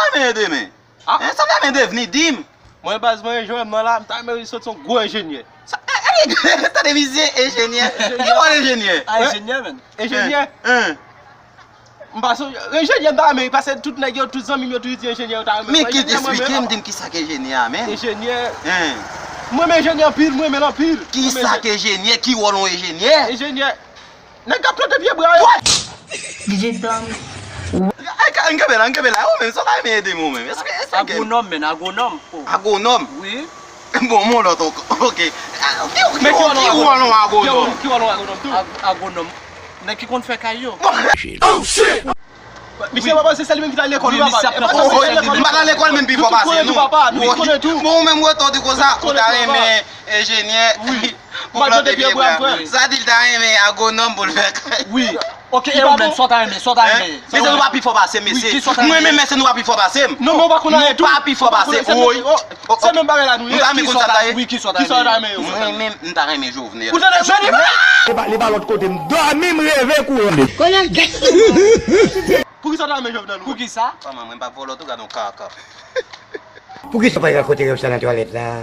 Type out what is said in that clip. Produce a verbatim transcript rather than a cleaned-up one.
Sa ta renmen devni? Hein, sa ta renmen devni, di m? Mwen, baz, mwen, Joel, mwen la, m ta renmen sot yon gwo enjenyè. Sa, eh, eh, tande misye, enjenyè. Ki bò enjenyè? Ah, enjenyè, men. Enjenyè. Hein. M pa sonje, enjenyè m ta renmen, paske tout nèg yo, tout zanmi m yo toujou di enjenyè yo ta renmen. Men ki, eksplike m, di m kisa k enjenyè a, men. Enjenyè. Hein. Mwen renmen enjenyè anpil, mwen renmen l anpil. Kisa k enjenyè? Ki wòl yon enjenyè? Enjenyè. Nèg k ap plante pye bwa yo. What? D J Tom. Ay, ka, n kenbe la, n kenbe la. Ou menm, sa w ta renmen ede m ou menm? Èske, èske... Agwonòm, men, agwonòm. Oh. Agwonòm? Wi. Bon, mon lòt ankò. Ok. Ah, ki, ki, men ki wòl yon agwonòm? Ki wòl yon agwonòm tou? Ag-, agwonòm. Nèg ki konn fè kay yo. Oh, shit. Misye, papa, se sèl li menm ki t al lekòl, wi, papa. Misye ap pran konsèy. M pa t al lekòl, men pi fò pase nou. Papa, nou konnen tou. Bon, ou menm, ou te di konsa, ou ta renmen enjenyè pou plante pye bwa. Sa di l ta renmen agwonòm pou l fè kay. Wi. Ok, e ou menm, sa w ta renmen, sa w ta renmen? Mesye, nou pa pi fò pase m, mesye. Mwen menm, mesye, nou pa pi fò pase m. Non, men ou pa konn anyen tou. Nou pa pi fò pase m. Wi. Se menm bagay la nou ye. Nou ta renmen konn sa ta ye. Wi, kisa w ta renmen? Mwen menm, m ta renmen Jovenel. Ou tande Jovenel? Li pa, li pa lòt kote, m dòmi, m reve kouran. Kounye a, gèt. Poukisa w ta renmen Jovenel? Poukisa? Kòman, mwen pa vòlò tou, gad yon kaka. Poukisa w pa al kote rèv sa nan twalèt la?